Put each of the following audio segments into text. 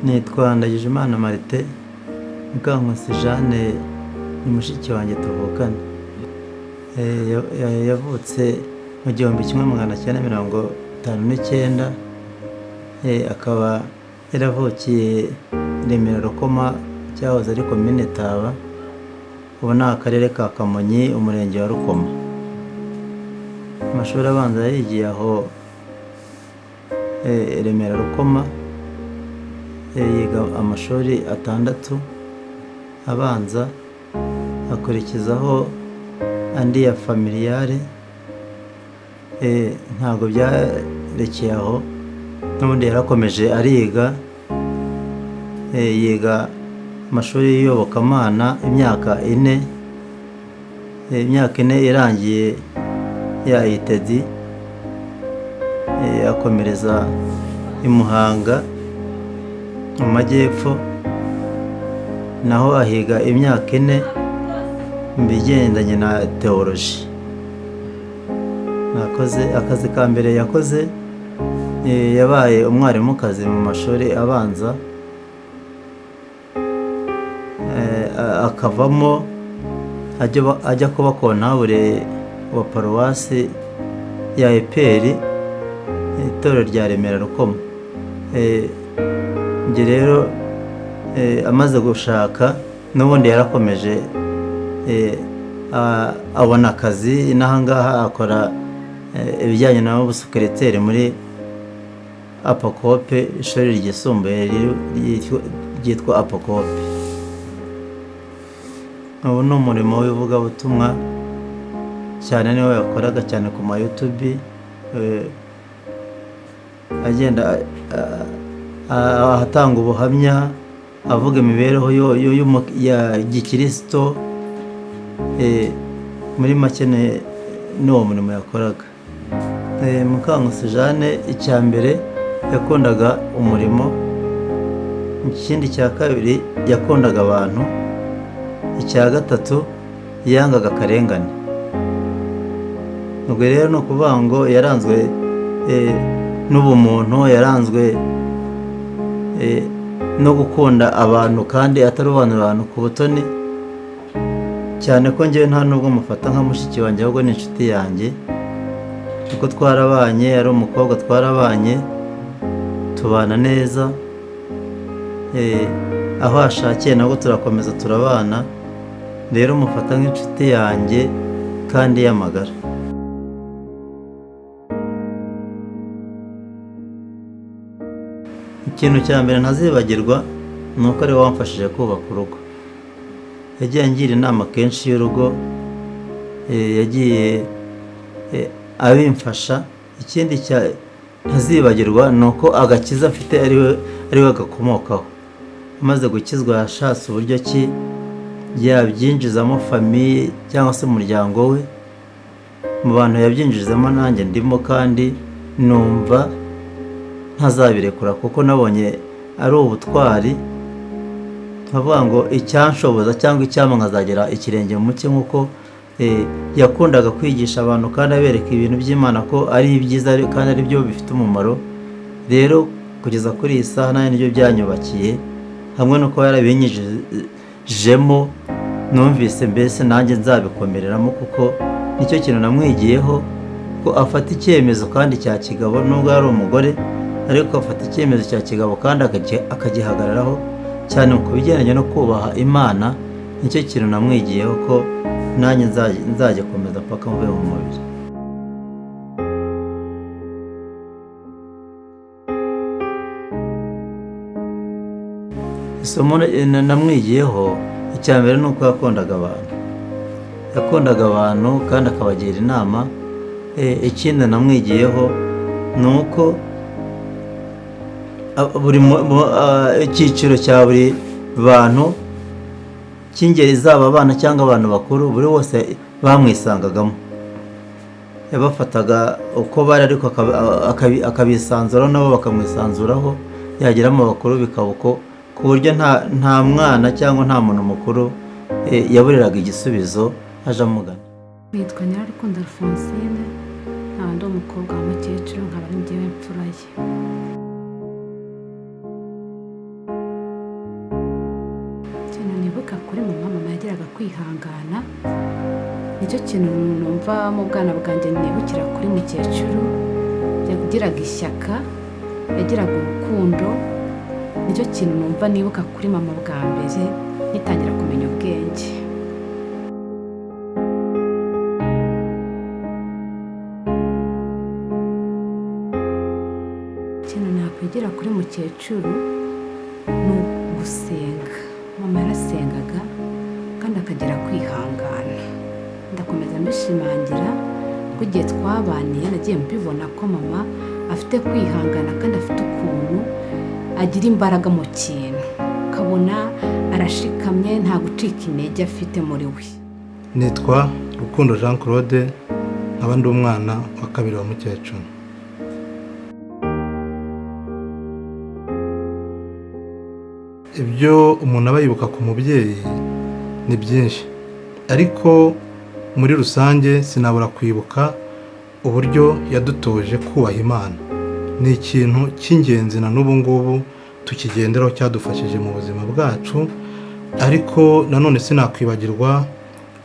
Nitwa Ndagijimana Martin, Mukankusi Jeanne ni mushiki wanjye tuvukana. Yavutse mu 1959, akaba yaravukiye Remera Rukoma, cyahoze ari Komine Taba, ubu ni akarere ka Kamonyi, umurenge wa Rukoma. Amashuri abanza yayigiye aho Remera Rukoma, yiga amashuri 6 abanza, akurikizaho andi ya familiyare. Ntabwo byarekeye aho, n'ubundi yarakomeje ariga, yiga amashuri y'iyobokamana imyaka 4. Imyaka 4 irangiye ya ITEDI, akomereza i Muhanga mu majyepfo, naho ahiga imyaka 4 mu bigendanye na teoloji. Nakoze akazi ka mbere yakoze, yabaye umwarimukazi mu mashuri abanza, akavamo ajya kuba kontabure wa paruwasi ya EPR, itorero rya Remera Rukoma. Njye rero amaze gushaka n'ubundi yarakomeje, abona akazi n'ahangaha akora ibijyanye n'ubusekereteri muri Apacope, ishuri ryisumbuye ryitwa Apacope. Ubu ni umurimo w'ivugabutumwa cyane, niwe yakoraga cyane ku ma YouTube, agenda atanga ubuhamya, avuga imibereho ya gikristo. Muri make n'uwo murimo yakoraga. Mukankusi Jeanne, icya mbere yakundaga umurimo, ikindi cya kabiri yakundaga abantu, icya gatatu yangaga akarengane. Ubwo rero ni ukuvuga ngo yaranzwe n'ubumuntu, yaranzwe no gukunda abantu kandi atarobanura abantu ku butoni, cyane ko njyewe nta nubwo mufata nka mushiki wanjye, ahubwo ni inshuti yanjye, kuko twarabanye, ari umukobwa twarabanye, tubana neza, aho ashakiye nabwo turakomeza turabana. Rero mufata nk'inshuti yanjye kandi y'amagara. Ikintu cya mbere ntazibagirwa ni uko ari we wamfashije kubaka urugo. Yagiye angira inama kenshi y'urugo, yagiye abimfasha. Ikindi ntazibagirwa ni uko agakiza afite ari we gakomokaho. Amaze gukizwa yashatse uburyo ki yabyinjizamo famiye cyangwa se umuryango we. Mu bantu yabyinjizamo nanjye ndimo, kandi numva ntazabirekura kuko nabonye ari ubutwari. Nkavuga ngo icyanshoboza cyangwa icyampa nkazagera ikirenge mu cye, nk'uko yakundaga kwigisha abantu kandi abereka ibintu by'Imana ko ari ibyiza kandi ari byo bifite umumaro. Rero kugeza kuri iyi saha nanjye nibyo byanyubakiye, hamwe no kuba yarabinyujijemo, numvise mbese nanjye nzabikomereramo, kuko nicyo kintu namwigiyeho, ko afata icyemezo kandi cya kigabo, nubwo yari umugore ariko afata icyemezo cya kigabo kandi akagihagararaho cyane ku bigendanye no kubaha Imana. Nicyo kintu namwigiyeho ko nanjye nzajya komeza paka mvuye mu mubiri. Isomo namwigiyeho icya mbere ni uko yakundaga abantu, yakundaga abantu kandi akabagira inama. Ikindi namwigiyeho ni uko buri icyiciro cya buri bantu cy'ingeri zaba abana cyangwa abantu bakuru, buri wose bamwisangagamo, yabafataga uko bari ariko akabisanzuraho nabo bakamwisanzuraho, yagera mu bakuru bikaba uko, ku buryo nta mwana cyangwa nta muntu mukuru yaburiraga igisubizo aje amugana. Nitwa Nyirarukundo Alphonsine, nkaba ndi umukobwa wa mukecuru, nkaba ari njyewe mfura ye. kwihangana. Nicyo kintu numva mu bwana bwanjye nibukira kuri mukecuru. Yagiraga ishyaka, yagiraga urukundo. Nicyo kintu numva nibuka kuri mama bwa mbere ngitangira kumenya ubwenge. Ikintu nakwigira kuri mukecuru ni ugusenga. Mama yarasengaga kandi akagira kwihangana. Ndakomeza mbishimangira ko igihe twabaniye nagiye mbibona ko mama afite kwihangana kandi afite ukuntu agira imbaraga mu kintu, ukabona arashikamye, nta gucika intege afite muri we. Nitwa Rukundo Jean Claude, nkaba ndi umwana wa kabiri wa mukecuru. Ibyo umuntu aba yibuka ku mubyeyi ni byinshi, ariko muri rusange sinabura kwibuka uburyo yadutoje kubaha Imana. Ni ikintu cy'ingenzi na n'ubu ngubu tukigenderaho, cyadufashije mu buzima bwacu. Ariko nanone sinakwibagirwa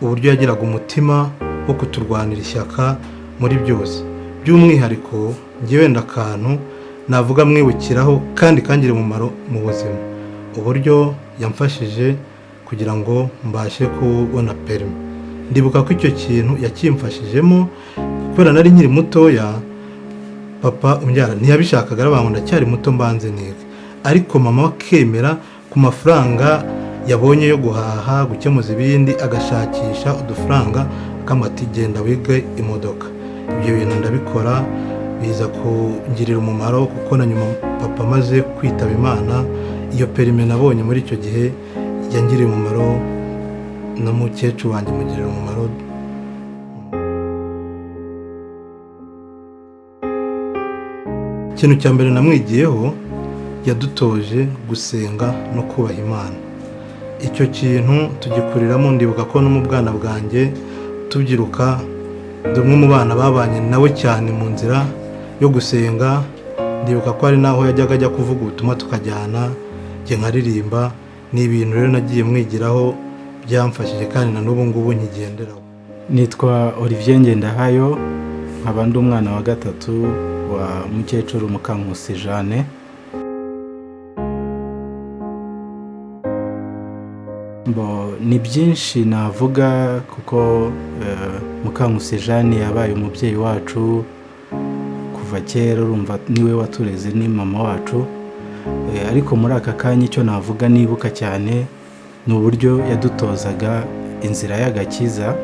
uburyo yagiraga umutima wo kuturwanira ishyaka muri byose. By'umwihariko njye wenda akantu navuga mwibukiraho kandi kangirira umumaro mu buzima, uburyo yamfashije kugira ngo mbashe kubona perimi. Ndibuka ko icyo kintu yakimfashijemo kubera nari nkiri mutoya. Papa umbyara ntiyabishakaga, aravuga ngo ndacyari muto mbanze niga, ariko mama akemera ku mafaranga yabonye yo guhaha, gukemuza ibindi, agashakisha udufaranga akamubwira ati genda wige imodoka. Ibyo bintu ndabikora, biza kungirira umumaro kuko na nyuma papa amaze kwitaba Imana, iyo perime nabonye muri icyo gihe yangiriye umumaro, na mukecuru wanjye mugirira umumaro. Ikintu cya mbere namwigiyeho, yadutoje gusenga no kubaha Imana. Icyo kintu tugikuriramo. Ndibuka ko no mu bwana bwanjye tubyiruka, ndi umwe mu bana babanye nawe cyane mu nzira yo gusenga. Ndibuka ko hari n'aho yajyaga ajya kuvuga ubutumwa tukajyana, njye nkaririmba. Ni ibintu rero nagiye mwigiraho byamfashije kandi na n'ubu ngubu nkigenderaho. Nitwa Olivier Ngendahayo, nkaba ndi umwana wa gatatu wa mukecuru Mukankusi Jeanne. Ni byinshi navuga kuko Mukankusi Jeanne yabaye umubyeyi wacu kuva kera, urumva niwe watureze, ni mama wacu. Ariko muri aka kanya icyo navuga nibuka cyane ni uburyo yadutozaga inzira y'agakiza.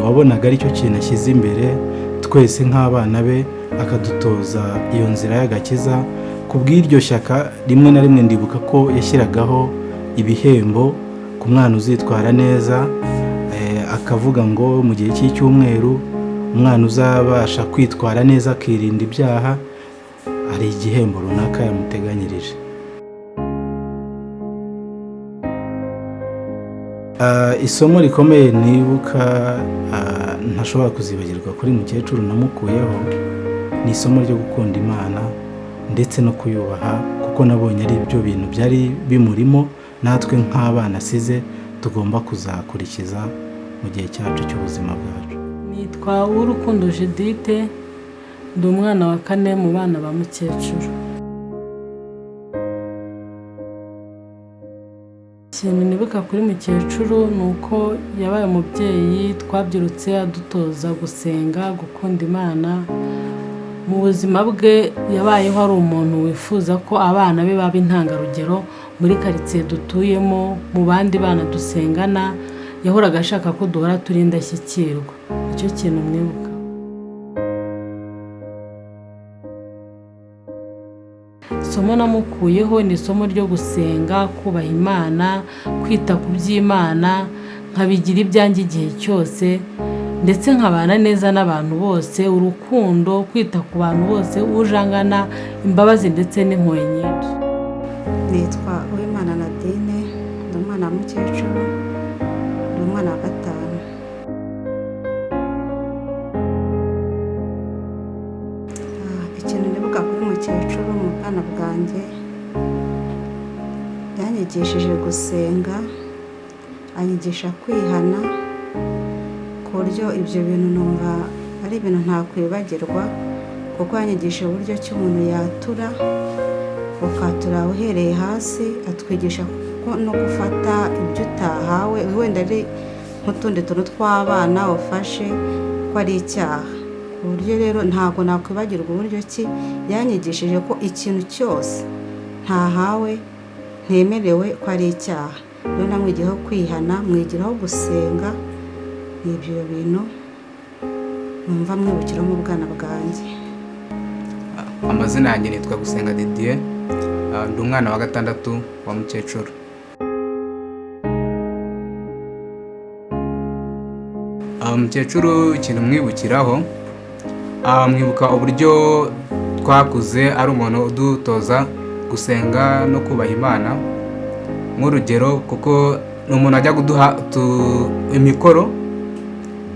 Wabonaga aricyo kintu ashyize imbere twese nk'abana be, akadutoza iyo nzira y'agakiza. Ku bw'iryo shyaka rimwe na rimwe ndibuka ko yashyiragaho ibihembo ku mwana uzitwara neza, akavuga ngo mu gihe cy'icyumweru umwana uzabasha kwitwara neza akirinda ibyaha hari igihembo runaka yamuteganyirije. Isomo rikomeye nibuka ntashobora kuzibagirwa kuri mukecuru namukuyeho ni isomo ryo gukunda Imana ndetse no kuyubaha, kuko nabonye ari ibyo bintu byari bimurimo, natwe nk'abana asize tugomba kuzakurikiza mu gihe cyacu cy'ubuzima bwacu. Nitwa Urukundo Judith, ndi umwana wa kane mu bana ba mukecuru. Ikintu nibuka kuri mukecuru ni uko yabaye umubyeyi twabyirutse adutoza gusenga, gukunda Imana. Mu buzima bwe yabayeho ari umuntu wifuza ko abana be baba intangarugero muri karitsiye dutuyemo, mu bandi bana dusengana. Yahoraga ashaka ko duhora turi indashyikirwa. Icyo kintu mwibuka. Isomo namukuyeho ni isomo ryo gusenga, kubaha Imana, kwita ku by'Imana, nkabigira ibyanjye igihe cyose, ndetse nkabana neza n'abantu bose, urukundo, kwita ku bantu bose, ujangana imbabazi ndetse n'impuhwe nyinshi. Nitwa Uwimana Nadine, ndi umwana wa mukecuru, ndi umwana wa gatanu. Ikintu nibuka kuri mukecuru mu bwana bwanjye, yanyigishije gusenga Anyigisha kwihana, ku buryo ibyo bintu numva ari ibintu ntakwibagirwa, kuko yanyigisha uburyo ki umuntu yatura, ukatura uhereye hasi. Atwigisha ko no gufata ibyo utahawe, wenda ari nk'utundi tuntu tw'abana ufashe, ko ari icyaha. Ku buryo rero ntabwo nakwibagirwa uburyo ki yanyigishije ko ikintu cyose ntahawe, ntemerewe, ko ari icyaha. Rero namwigiyeho kwihana, mwigiraho gusenga. Ni ibyo bintu numva mwibukira mu bwana bwanjye. Amazina yanjye nitwa Gusenga Didier, ndi umwana wa gatandatu wa mukecuru. Mukecuru ikintu mwibukiraho, mwibuka uburyo twakuze ari umuntu udutoza gusenga no kubaha Imana. Nk'urugero, kuko ni umuntu ajya kuduha imikoro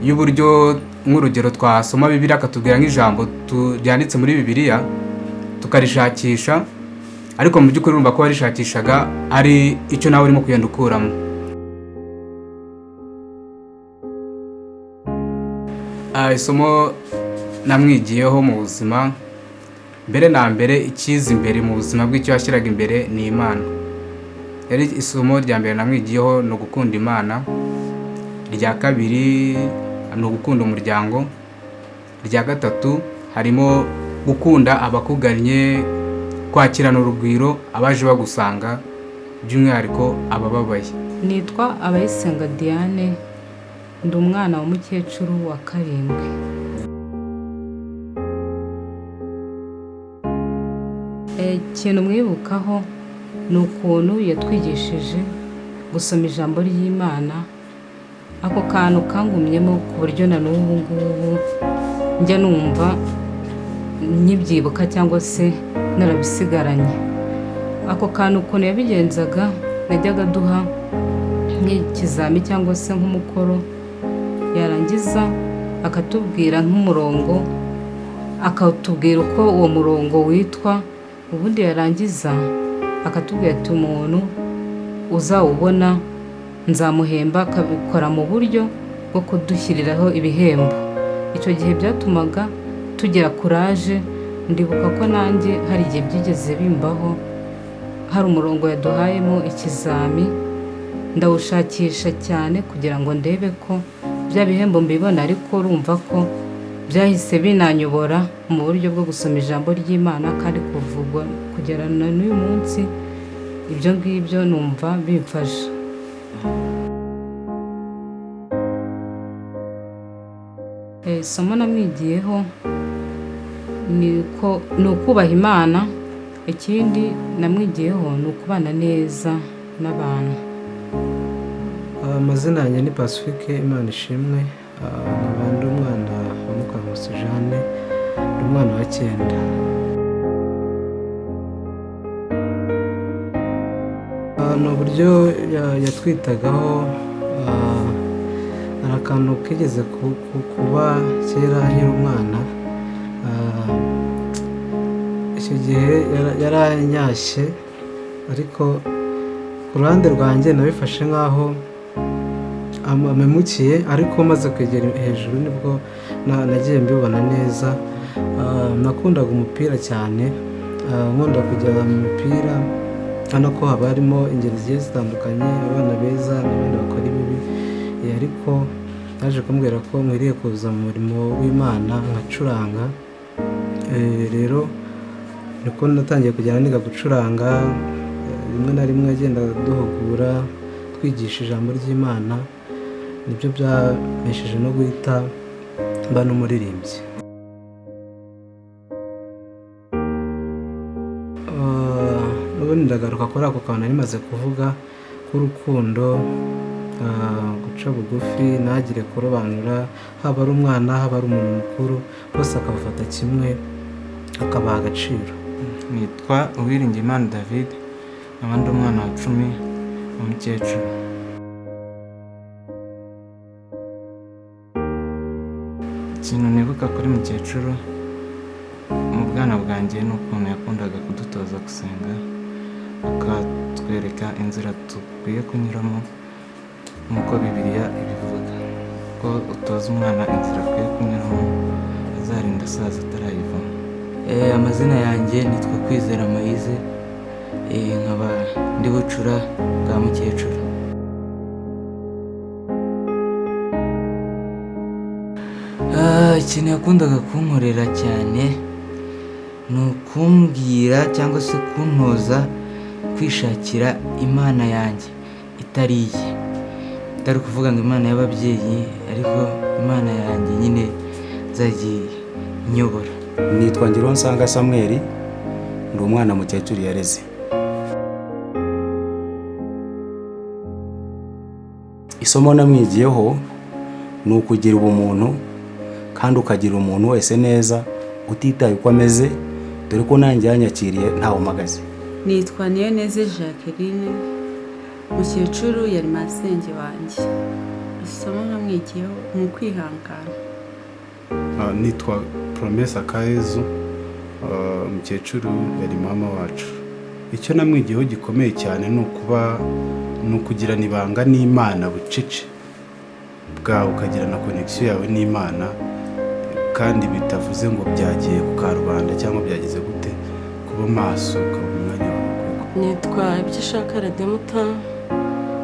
y'uburyo, nk'urugero twasoma Bibiliya akatubwira nk'ijambo ryanditse muri Bibiliya tukarishakisha, ariko mu by'ukuri urumva ko warishakishaga ari icyo nawe urimo kugenda ukuramo. Isomo namwigiyeho mu buzima, mbere na mbere icyiza imbere mu buzima bw'icyo yashyiraga imbere ni Imana. Yari isomo rya mbere namwigiyeho ni ugukunda Imana, irya kabiri ni ugukunda umuryango, irya gatatu harimo gukunda abakugannye, kwakirana urugwiro abaje bagusanga, by'umwihariko abababaye. Nitwa Abayisenga Diane, ndi umwana wa mukecuru wa karindwi. Ikintu mwibukaho ni ukuntu yatwigishije gusoma ijambo ry'Imana. Ako kantu kangumyemo ku buryo na n'ubu ngubu njya numva nkibyibuka cyangwa se narabisigaranye. Ako kantu ukuntu yabigenzaga, najyaga aduha nk'ikizami cyangwa se nk'umukoro, yarangiza akatubwira nk'umurongo, akatubwira uko uwo murongo witwa, ubundi yarangiza akatubwira ati umuntu uzawubona nzamuhemba, akabikora mu buryo bwo kudushyiriraho ibihembo. Icyo gihe byatumaga tugira kuraje. Ndibuka ko nanjye hari igihe byigeze bimbaho, hari umurongo yaduhayemo ikizami, ndawushakisha cyane kugira ngo ndebe ko bya bihembo mbibona, ariko urumva ko byahise binanyobora mu buryo bwo gusoma ijambo ry'Imana, kandi kuvugwa kugera na n'uyu munsi ibyo ngibyo numva bimfasha. Isomo namwigiyeho ni ukubaha Imana. Ikindi namwigiyeho ni ukubana neza n'abantu. Amazina yanjye ni Pacifique Imana ishimwe, nkaba ndi umwana wa Mukankusi Jeanne, ndi umwana wa 9. Ni uburyo yatwitagaho. Hari akantu kigeze kuba kera nkiri umwana, icyo gihe yaranyashye, ariko ku ruhande rwanjye nabifashe nk'aho amemukiye, ariko maze kwegera hejuru nibwo nagiye mbibona neza. Nakundaga umupira cyane, nkunda kujya mu mipira, hano ko haba harimo ingeri zigiye zitandukanye, abana beza n'abandi bakora ibibi, ariko yaje kumbwira ko nkwiriye kuza mu murimo w'Imana nkacuranga. Rero niko natangiye kugenda niga gucuranga, rimwe na rimwe agenda duhugura, twigisha ijambo ry'Imana, nibyo byampesheje no guhita mba n'umuririmbyi. N'ubundi ndagaruka kuri ako kantu nari maze kuvuga k'urukundo, guca bugufi, ntagire kurobanura, haba ari umwana haba ari umuntu mukuru, bose akabafata kimwe, akabaha agaciro. Nitwa Uwiringiyimana David, nkaba ndi umwana wa 10 wa mukecuru. Ikintu nibuka kuri mukecuru mu bwana bwanjye ni ukuntu yakundaga kudutoza gusenga, akatwereka inzira dukwiye kunyuramo Nk'uko Bibiliya ibivuga ko utoza umwana inzira akwiye kunyuramo, azarinda asaza atarayivamo. Amazina yanjye nitwa Kwizera Moise, nkaba ndi bucura bwa mukecuru. Ikintu yakundaga kunkorera cyane ni ukumbwira cyangwa se kuntoza kwishakira Imana yanjye itari iye, itari kuvuga ngo Imana y'ababyeyi, ariko Imana yanjye nyine nzagiye inyobora. Nitwa Ngironsanga Samuel, ndi umwana mukecuru yareze. Isomo namwigiyeho ni ukugira ubumuntu kandi ukagira umuntu wese neza utitaye uko ameze, dore ko nanjye yanyakiriye ntawe mpagaze. Nitwa Niyoneze Jacqueline, mukecuru yari masenge wanjye. Isomo namwigiyeho ni ukwihangana. Nitwa Promesa Kayezu, mukecuru yari mama wacu. Icyo namwigiyeho gikomeye cyane ni ukuba ni ukugirana ibanga n'Imana bucece bwawe, ukagirana connection yawe n'Imana, kandi bitavuze ngo byagiye ku karubanda cyangwa byageze gute, kuba maso ukaba umwanya wawe. Nitwa Ibyishaka Redemuta,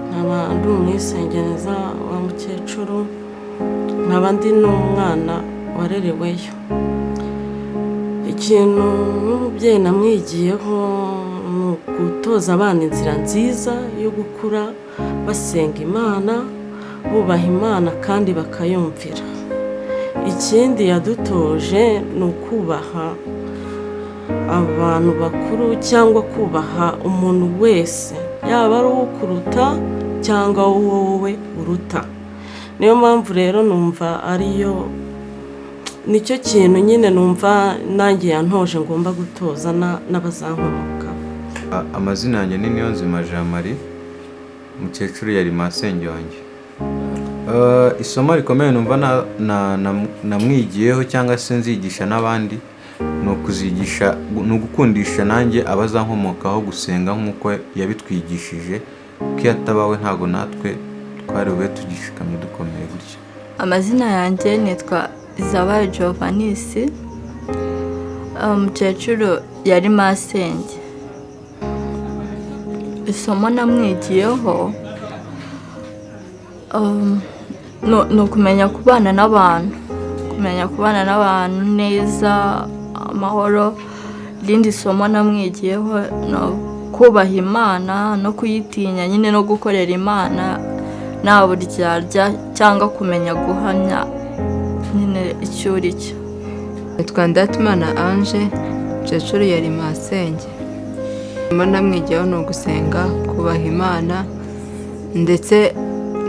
nkaba ndi umwisengeneza wa mukecuru, nkaba ndi n'umwana warereweyo. Ikintu nk'umubyeyi namwigiyeho ni ugutoza abana inzira nziza yo gukura basenga Imana, bubaha Imana kandi bakayumvira. Ikindi yadutoje ni ukubaha abantu bakuru cyangwa kubaha umuntu wese, yaba ari ukuruta cyangwa wowe uruta. Niyo mpamvu rero numva ariyo nicyo kintu nyine numva nanjye yantoje ngomba gutoza n'abazankomoka. Amazina yanjye ni Niyonzima Jean Marie, mukecuru yari masenge wanjye. Isomo rikomeye numva namwigiyeho cyangwa se nzigisha n'abandi ni ukuzigisha, ni ugukundisha nanjye abazankomokaho gusenga nk'uko yabitwigishije, kuko iyo atabawe ntago natwe twari bube tugishikamye dukomeye gutya. Amazina yanjye nitwa Izabayo Giovanisi, umukecuru yari masenge. Isomo namwigiyeho ni ukumenya kubana n'abantu, kumenya kubana n'abantu neza, amahoro. Irindi somo namwigiyeho ni kubaha Imana no kuyitinya nyine, no gukorera Imana nta buryarya cyangwa kumenya guhamya nyine icyo uri cyo. Nitwa Ndatimana Ange, mukecuru yari masenge. Isomo namwigiyeho ni ugusenga, kubaha Imana ndetse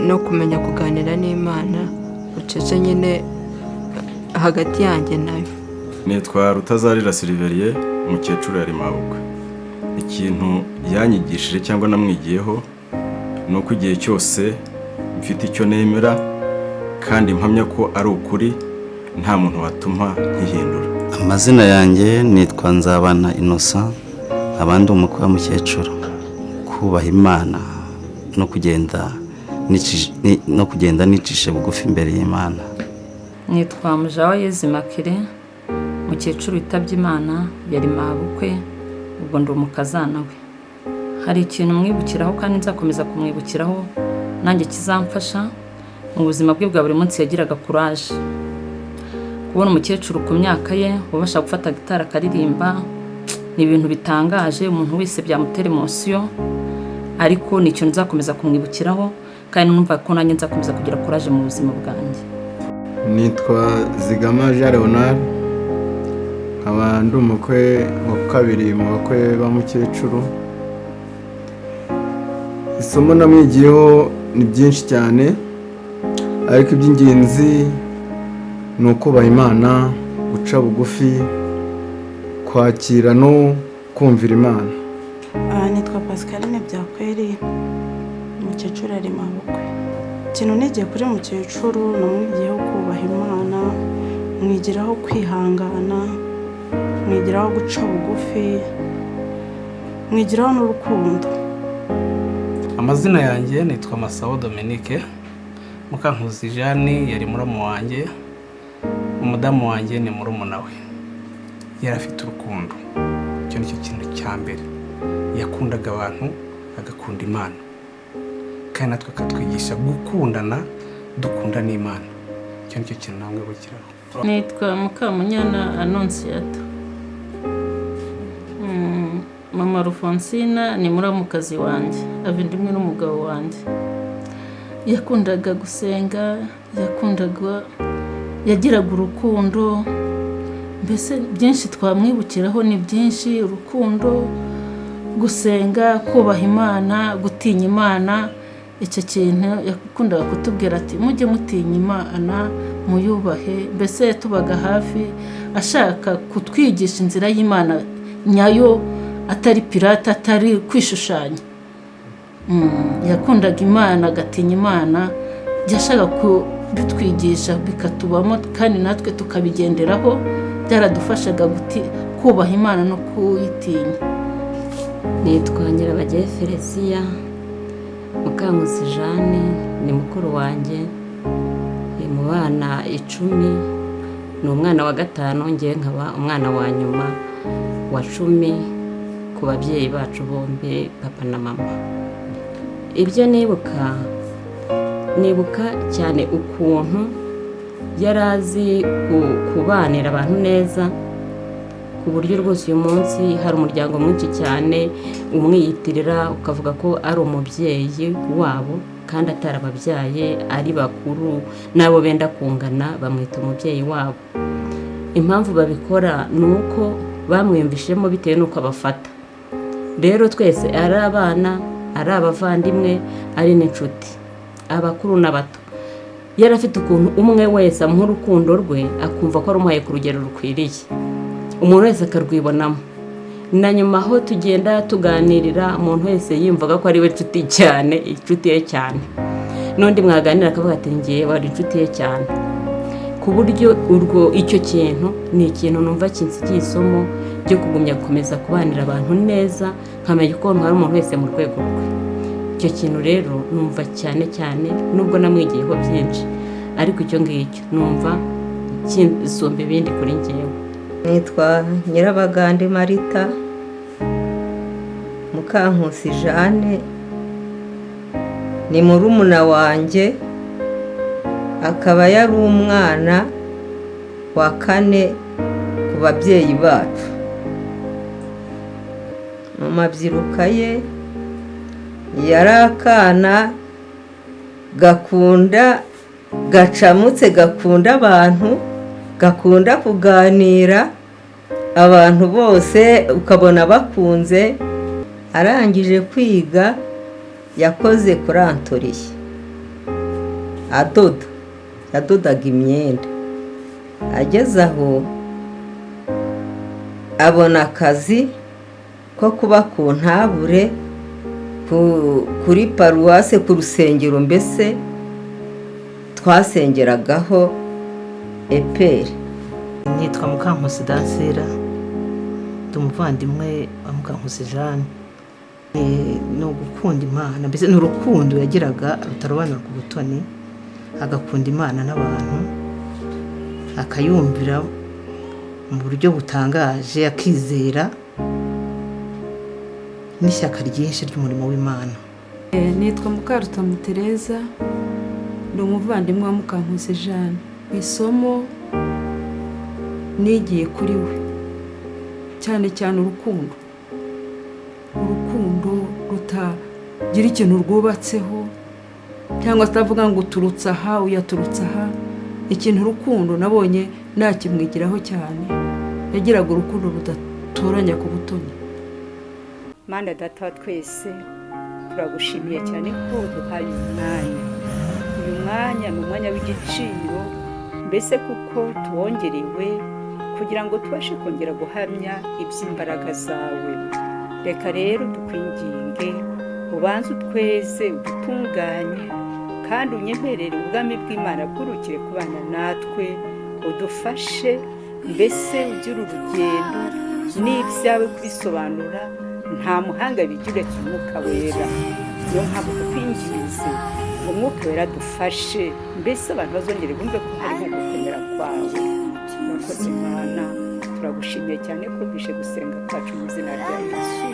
no kumenya kuganira n'Imana bucece nyine hagati yanjye nayo. Nitwa Rutazarira Silverie, umukecuru yari mabukwe. Ikintu yanyigishije cyangwa namwigiyeho ni uko igihe cyose mfite icyo nemera kandi mpamya ko ari ukuri, nta muntu watuma nkihindura. Amazina yanjye nitwa Nzabana Innocent, abandi umukwe wa mukecuru. Kubaha Imana no kugenda nicishe bugufi imbere y'Imana. Nitwa Mujawayezu Makire, mukecuru witabye Imana yari mabukwe, ubwo ndi umukazana we. Hari ikintu mwibukiraho kandi nzakomeza kumwibukiraho nanjye kizamfasha mu buzima bwe bwa buri munsi. Yagiraga courage. Kubona umukecuru ku myaka ye ubasha gufata gitara akaririmba ni ibintu bitangaje, umuntu wese byamutera emotion, ariko ni ikintu nzakomeza kumwibukiraho kandi numva ko nanjye nzakomeza kugira courage mu buzima bwanjye. Nitwa Zigama Jean Leonard, nkaba ndi umukwe wa kabiri mu bakwe ba mukecuru. Isomo namwigiyeho ni byinshi cyane, ariko iby'ingenzi ni ukubaha Imana, guca bugufi, kwakira no kumvira Imana. Nitwa Pascaline Byakweri, umukecuru ari mabukwe. Ikintu nigiye kuri mukecuru namwigiyeho kubaha Imana, mwigiraho kwihangana, mwigiraho guca bugufi, mwigiraho n'urukundo. Amazina yanjye nitwa Masabo Dominique. Mukankusi Jeanne yari muramu wanjye, umudamu wanjye ni murumuna we. Yari afite urukundo, icyo nicyo kintu cya mbere. Yakundaga abantu, agakunda Imana, kandi natwe akatwigisha gukundana, dukunda n'Imana. Icyo nicyo kintu namwibukiraho. Nitwa Mukamunyana Annonciata. Mama Rufonsina ni muramukazi wanjye, ava inda imwe n'umugabo wanjye. Yakundaga gusenga, yakundaga, yagiraga urukundo, mbese byinshi twamwibukiraho ni byinshi: urukundo, gusenga, kubaha Imana, gutinya Imana. Icyo kintu yakundaga kutubwira ati mujye mutinya Imana, muyubahe. Mbese yatubaga hafi ashaka kutwigisha inzira y'Imana nyayo, atari pirate, atari kwishushanya. Yakundaga Imana, agatinya Imana, yashaka kubitwigisha bikatubamo kandi natwe tukabigenderaho. Byaradufashaga kubaha Imana no kuyitinya. Nitwa Nyirabagire Felesiya. Mukankusi Jeanne ni mukuru wanjye, mu bana 10 ni umwana wa 5, ngewe nkaba umwana wa nyuma wa 10 ku babyeyi bacu bombi, papa na mama. Ibyo nibuka cyane ukuntu yari azi kubanira abantu neza, ku buryo rwose uyu munsi hari umuryango mwinshi cyane umwiyitirira, ukavuga ko ari umubyeyi wabo kandi atarababyaye, ari bakuru n'abo benda kungana bamwita umubyeyi wabo. Impamvu babikora ni uko bamwiyumvishemo bitewe n'uko abafata. Rero twese, ari abana, ari abavandimwe, ari n'inshuti, abakuru n'abato, yari afite ukuntu umwe wese amuha urukundo rwe, akumva ko arumuhaye ku rugero rukwiriye, umuntu wese akarwibonamo. Na nyuma aho tugenda tuganirira, umuntu wese yiyumvaga ko ari we nshuti cyane, inshuti ye cyane, n'undi mwaganira akavuga ati ngewe wari inshuti ye cyane. Ku buryo urwo icyo kintu ni ikintu numva kinsigiye isomo ryo kugumya gukomeza kubanira abantu neza, nkamenya uko ntwara umuntu wese mu rwego rwe. Icyo kintu rero numva cyane cyane, nubwo namwigiyeho byinshi, ariko icyo ngicyo numva kisumba ibindi kuri ngewe. Nitwa Nyirabagande Marita. Mukankusi Jeanne ni murumuna wanjye, akaba yari umwana wa 4 ku babyeyi bacu. Mu mabyiruka ye yari akana gakunda, gacamutse, gakunda abantu, gakunda kuganira, abantu bose ukabona bakunze. Arangije kwiga yakoze kuri antoriye adoda, yadodaga imyenda. Ageze aho abona akazi ko kuba ku ntabure kuri paruwase, ku rusengero mbese twasengeragaho EPR. Nitwa Mukankusi Dansira, ndi umuvandimwe wa Mukankusi Jeanne. Ni ugukunda Imana, mbese ni urukundo yagiraga rutarobanura ku butoni, agakunda Imana n'abantu, akayumvira mu buryo butangaje, akizera, n'ishyaka ryinshi ry'umurimo w'Imana. Nitwa Mukarutamu Tereza, ndi umuvandimwe wa Mukankusi Jeanne. Isomo nigiye kuri we cyane cyane urukundo, urukundo rutagira ikintu rwubatseho, cyangwa atavuga ngo uturutse aha uyaturutse aha. Ikintu urukundo nabonye nakimwigiraho cyane, yagiraga urukundo rudatoranya ku butoni. Mana Data wa twese, turagushimiye cyane ko uduhaye umwanya. Uyu mwanya ni umwanya w'igiciro, mbese kuko tuwongerewe kugira ngo tubashe kongera guhamya iby'imbaraga zawe. Reka rero tukwinginge, ubanze utweze, udutunganye, kandi unyemerere ubwami bw'Imana bwurukire kubana natwe, udufashe mbese ugire urugendo n'ibyawe kubisobanura, nta muhanga bijya uretse Umwuka Wera. Niyo mpamvu tukwinginze ngo Umwuka Wera dufashe, mbese abantu bazongere bumve ko hariho gukomera kwawe. Murakoze Imana, turagushimiye cyane ko bishe gusenga kwacu mu izina rya Yesu.